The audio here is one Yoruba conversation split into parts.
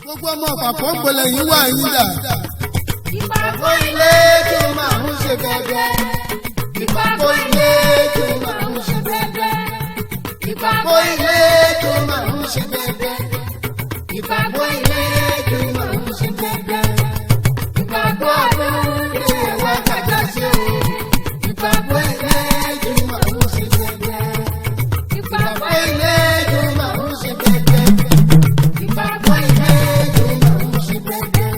Gbogbo ọmọ Ìpàpọ̀, ń bolẹ̀ yín wá yín dà? Ìpàgọ́ ilé tó máa ń ṣe bẹ́ẹ̀. Ìpàgọ́ ilé tó máa ń ṣe bẹ́ẹ̀. Ìpàgọ́ ilé tó máa ń ṣe bẹ́ẹ̀. Ìpàgọ́ ilé tó máa ń ṣe bẹ́ẹ̀. Ìpàgọ́ abúlé wa kàjá ṣe o. Ìpàgọ́ ilé tó máa ń ṣe bẹ́ẹ̀. Ìpàgọ́ ilé tó máa ń ṣe bẹ́ẹ̀. Ìpàgọ́ ilé tó máa ń ṣe bẹ́ẹ̀.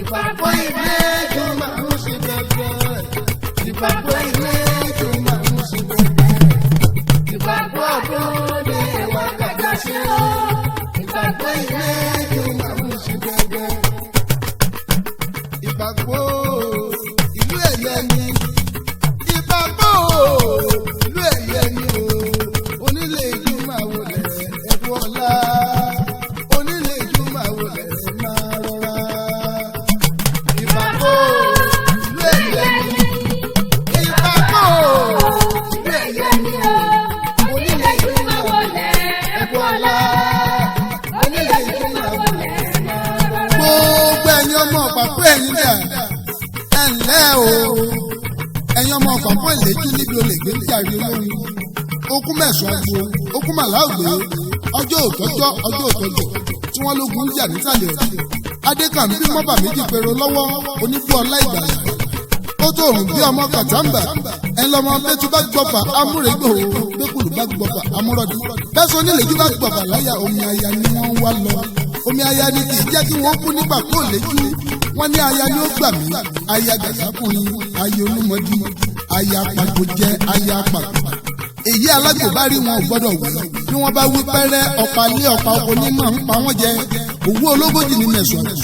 Ìpàgọ́ ilé tó máa ń ṣe bẹ́ẹ̀. Ìpàgọ́ ilé tó máa ń ṣe bẹ́ẹ̀. Ìpàgọ́ abúlé wa kàjá ṣe o. Ìpàgọ́ ilé tó máa ń ṣe bẹ́ẹ̀. Ìpàpọ̀ ìlú ẹ̀yẹ ni. Ìpàpọ̀ ìlú ẹ̀yẹ ni o. Onílé ìlú máa wọlé ẹ̀kú ọ̀la. Onílé ìlú máa wọlé máa rọra. Ìpàpọ̀ ìlú ẹ̀yẹ ni. Ìpàpọ̀ ìlú ẹ̀yẹ ni o. Onílé ìlú máa wọlé ẹ̀kú ọ̀la. Onílé ìlú máa wọlé gbogbo ẹ̀yin ọmọ Ìpàpọ̀, ẹ̀yin dà? Ẹ ǹlẹ́ o, ẹ̀yin ọmọ Ìpàpọ̀ ìlẹ́jú níbi olè gbé jàre olórin okú mẹ́sàn-án gbo okú màlá ògbé. Ọjọ́ òtọ́jọ́, ọjọ́ òtọ́jọ́ tí wọ́n lógun ń jà nísàlẹ̀ ọ̀dọ̀ adékànbí mọ́bà méjì péré lọ́wọ́ onígbó ọlá ìgbàlá ó tó òrùn bí ọmọ kàtàǹbà ẹ̀ lọ́mọ bẹ́tú bá gbọ́fà amúrègbò, bẹ́kùlù bá gbọ́fà amúrọ̀dì, bẹ́sọ̀ onílẹ̀jú bá gbọ́fà láyà, omi aya ni wọ́n ń wá lọ. Omi aya ni kì í jẹ́ kí wọ́n kú nígbà kó léjú. Wọ́n ní aya ni ó gbà mí, aya gàdákùnrin, aya olúmọdí, aya pàgò jẹ́ aya pàgò. Èyí alágbò bá rí wọn ò gbọ́dọ̀ wí. Bí wọ́n bá wí pẹ́rẹ́, ọ̀pá lé ọ̀pá onímọ̀ ń pa wọ́n jẹ. Òwú ológójì ní mẹ̀sàn-án,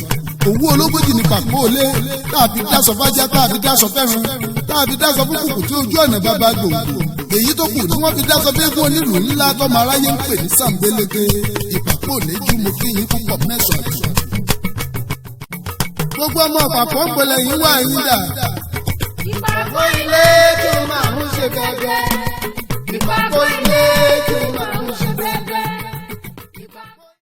òwú ológójì ní pàpọ̀ òlé tàbí dáṣọ fájá, tàbí dáṣọ fẹ́ràn, tàbí dáṣọ fún kùkù tí ojú ọ̀nà bàbá gbòǹgbò. Èyí tó kù tí wọ́n fi dáṣọ fẹ́gùn onílù ńlá tọmọ aráyé ń pè ní sàǹbéleke. Ìpàpọ̀ òlẹ́jú, mo kí yín púpọ̀ mẹ́sàn-án. Gbogbo ọmọ Ìpàpọ̀, ń bolẹ̀ yín wá yín dà? Ìpàgọ́ ilé tó máa ń ṣe bẹ́ẹ̀. Ìpàgọ́ ilé.